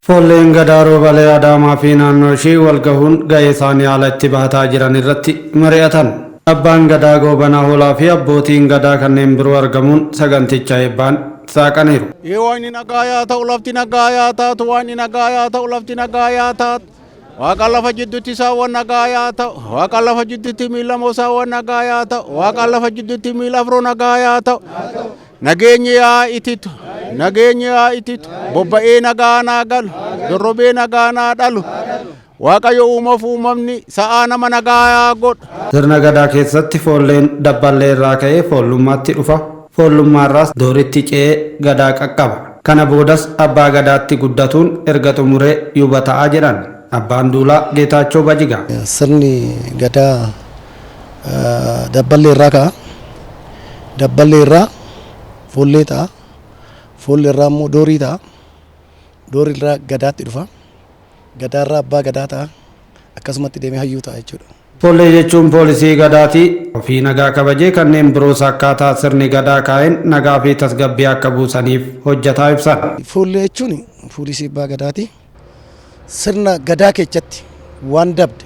Foolleen Gadaa Roobalee Adaamaa fi naannoo ishii walgahuun gahee isaanii haala itti bahataa jiran irratti mari'atan. Abbaan Gadaa Goobanaa Hoolaa fi abbootiin Gadaa kanneen biroo argamuun saganticha eebbaan saaqaniiru. Ee Waaqni nagaa yaa ta'u, lafti nagaa yaa taatu, Waaqni nagaa yaa ta'u, lafti nagaa yaa taatu. Waaqa lafa jidduutti saawwan nagaa yaa ta'u, Waaqa lafa jidduutti miila saawwan nagaa yaa ta'u, Waaqa lafa jidduutti miila afroo nagaa yaa ta'u. Nageenyi yaa ititu, nageenyi yaa ititu, bobba'ee nagaa naa galu, dorrobee nagaa naa dhalu. Waaqayyo uumaaf uumamni sa'aa nama nagaa yaa godhu. Sirna Gadaa keessatti foolleen dabballee irraa ka'ee foollummaatti dhufa. Foollummaarraas dooritti ce'ee Gadaa qaqqaba. Kana boodas abbaa Gadaatti guddatuun erga xumuree yuuba ta'a jedhan Abbaan Duulaa Geetaachoo Bajigaa. Sirni Gadaa dabballee irraa ka'a. Dabballee irraa foollee ta'a. Foollee irraa immoo doorii ta'a. Doorii irraa Gadaatti dhufa. Gadaarraa abbaa Gadaa ta'a. Akkasumatti deemee hayyuu ta'a jechuudha. Foollee jechuun poolisii Gadaati. Ofii nagaa kabajee kanneen biroos akkaataa sirni Gadaa kaa'een nagaa fi tasgabbii akka buusaniif hojjetaa ibsan. Foollee jechuun poolisii abbaa Gadaati. Sirna Gadaa keessatti waan dabde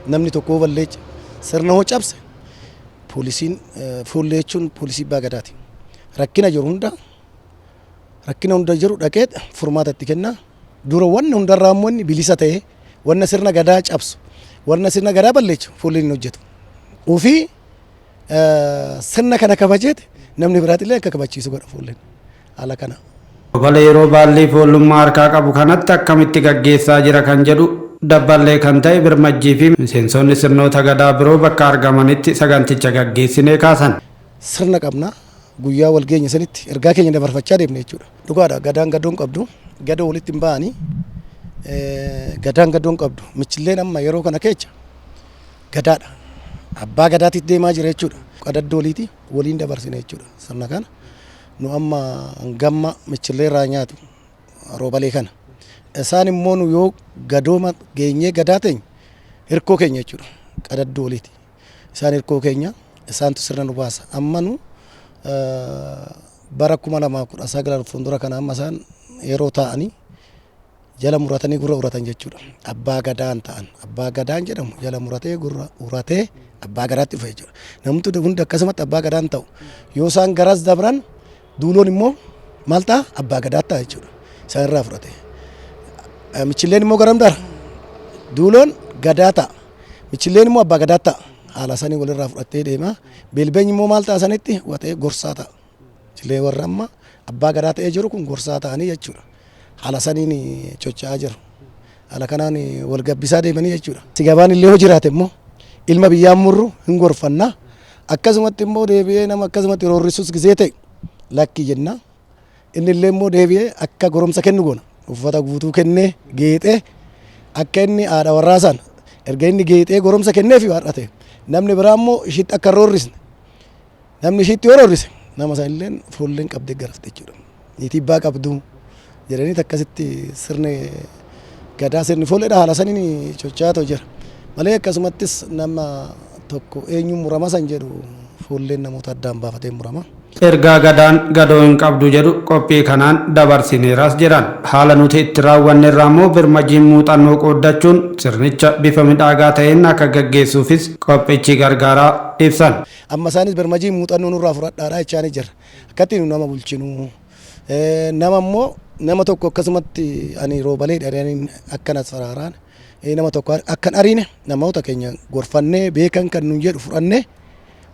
namni tokko balleecha sirna hoo cabse poolisiin foollee jechuun poolisii abbaa Gadaati. Rakkina jiru hunda rakkina hunda jiru dhaqee furmaata itti kenna. Dura wanni hundarraa immoo inni bilisa ta'ee wanna sirna Gadaa cabsu wanna sirna Gadaa balleechu foolleen hin hojjetu. Ofii sirna kana kabajeeti namni biraatillee akka kabachiisu godha foolleen haala kana. Roobalee yeroo baallii foollummaa harkaa qabu kanatti akkamitti gaggeessaa jira kan jedhu dabballee kan ta'e birmajjii fi miseensonni sirnoota Gadaa biroo bakka argamanitti saganticha gaggeessinee kaasan. Sirna qabna guyyaa wal geenye sanitti ergaa keenya dabarfachaa deemne jechuudha. Dhugaadha, Gadaan gadoon qabdu, gadoo walitti hin ba'anii, Gadaan gadoon qabdu, michilleen amma yeroo kana keessa Gadaadha. Abbaa Gadaatitti deemaa jira jechuudha. Qadaddoo waliiti waliin dabarsine jechuudha sirna kana. Nu amma hangamma michillee irraa nyaatu Roobalee kana. Isaan immoo nu yoo gadooma geenyee Gadaa teenya hirkoo keenya jechuudha. Qadaddoo waliiti. Isaan hirkoo keenya, isaantu sirna nu baasa. Amma nu bara 2019 fuuldura kana amma isaan yeroo taa'anii jala muratanii gurra uratan jechuudha. Abbaa Gadaan ta'an. Abbaa Gadaan jedhamu jala muratee gurra uratee abbaa Gadaatti dhufa jechuudha. Namtu hundi akkasumatti abbaa Gadaan ta'u. Yoo isaan garas dabran Duuloon immoo maal ta'a? Abbaa Gadaa ta'a jechuudha. Isaan irraa fudhate. Michilleen immoo garam dara? Duuloon Gadaa ta'a. Michilleen immoo abbaa Gadaa ta'a. Haala sanii walirraa fudhattee deema. Beelbeenyi immoo maal ta'a sanitti? Watee gorsaa ta'a. Michillee warra amma abbaa Gadaa ta'ee jiru kun gorsaa ta'anii jechuudha. Haala saniin socho'aa jiru. Haala kanaan wal gabbisaa deemanii jechuudha. Si gabaan illee hoo jiraate immoo ilma biyyaan murru hin gorfanna. Akkasumatti immoo deebi'ee nama akkasumatti roorrisus gisee ta'e lakki jenna. Inni illee immoo deebi'ee akka goromsa kennu goona. Uffata guutuu kennee geexee akka inni haadha warraasaan erga inni geexee goromsa kenneef har'a ta'e namni biraa immoo ishiitti akka hin roorrisne, namni ishiitti yoo roorrise nama sana illee fuulleen qabdee garafte jechuudha. Niitii abbaa qabdu jedhanii akkasitti sirni Gadaa sirni fuulleedha haala saniin socho'aa jira. Malee akkasumattis nama tokko eenyuun murama san jedhu fuulleen namoota addaan baafatee murama. Ergaa Gadaan gadoo hin qabdu jedhu qophii kanaan dabarsineeras jedhan. Haala nuti itti raawwanne irraa immoo birmajiin muuxannoo qooddachuun sirnicha bifa midhaagaa ta'een akka gaggeessuufis qophichi gargaaraa ibsan. Amma isaanis birmajii muuxannoo nurraa fudhadhaadha jechaanii jira. Akkatti nu nama bulchinu nama immoo nama tokko akkasumatti ani Roobalee dha akkanas faraaraan nama tokko akkan ariine namoota keenya gorfannee beekan kan nun jedhu fudhannee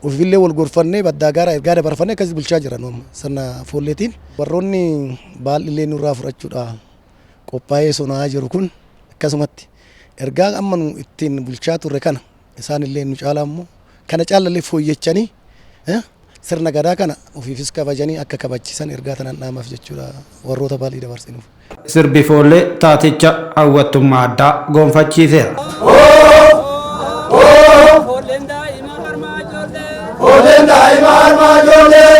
ofillee wal gorfannee baddaa gaara ergaa dabarfannee akkasitti bulchaa jira nu amma sirna foolleetiin. Warroonni baaldhillee nurraa fudhachuudha qophaa'ee sonaa jiru kun akkasumatti ergaa amma nu ittiin bulchaa turre kana isaanillee nu caalaa immoo kana caalallee fooyyechanii sirna Gadaa kana ofiifis kabajanii akka kabachiisan ergaa tanaan dhaamaaf jechuudha warroota baallii dabarsinuuf. Sirbi foollee taaticha hawwattummaa addaa gonfachiiseera. Foolleen daa'ima harmaa ijoollee. Foolleen daa'ima harmaa ijoollee.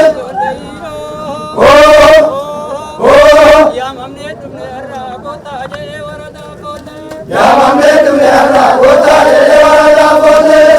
Yaamamnee dhufne har'aa kottaa jedhee waradaa foollee. Yaamamnee dhufne har'aa kottaa jedhee waradaa foollee.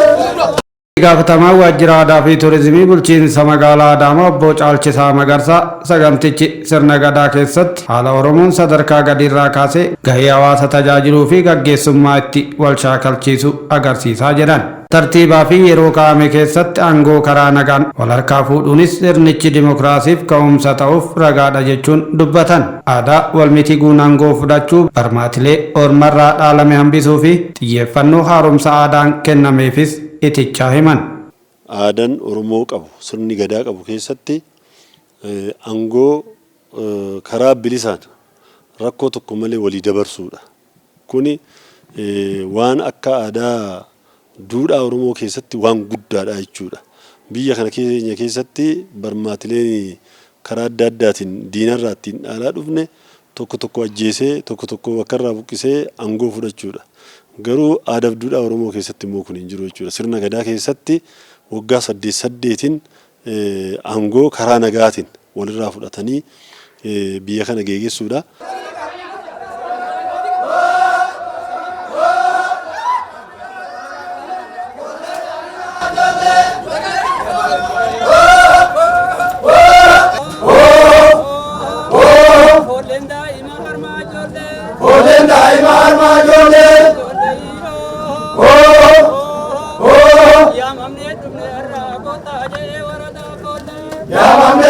gaafatamaa waajjira aadaa fi turizimii bulchiinsa magaalaa Adaamaa obbo Caalchisaa Magarsaa sagantichi sirna gadaa keessatti haala Oromoon sadarkaa gadiirraa kaasee gahee hawaasa tajaajiluu fi gaggeessummaa itti wal shaakalchiisu agarsiisaa jedhan. Tartiibaa fi yeroo kaa'ame keessatti aangoo karaa nagaan wal harkaa fuudhuunis sirnichi dimokiraasiif ka'umsa ta'uuf ragaadha jechuun dubbatan. Aadaa wal mitiguun aangoo fudhachuu barmaatilee ormarraa dhaalame hambisuu fi xiyyeeffannoo haaromsa aadaan kennameefis itichaa himan. Aadaan Oromoo qabu sirni gadaa qabu keessatti aangoo karaa bilisaan rakkoo tokko malee walii dabarsuudha. Kuni waan akka aadaa duudhaa Oromoo keessatti waan guddaadha jechuudha. Biyya kana keenya keessatti barmaatileen karaa adda addaatiin diinarraa ittiin dhaalaa dhufne tokko tokko ajjeesee tokko tokko bakkarraa buqqisee aangoo fudhachuudha. Garuu aadaaf duudhaa Oromoo keessatti immoo kun hin jiru jechuudha. Sirna gadaa keessatti waggaa saddeet saddeetiin aangoo karaa nagaatiin walirraa fudhatanii biyya kana geggeessuudha. Foolleen daa'ima harmaa ijoollee. Foolleen daa'ima harmaa ijoollee. Yaamamnee dhufne irraa kottaa jee waradaa foollee. Yaamamnee.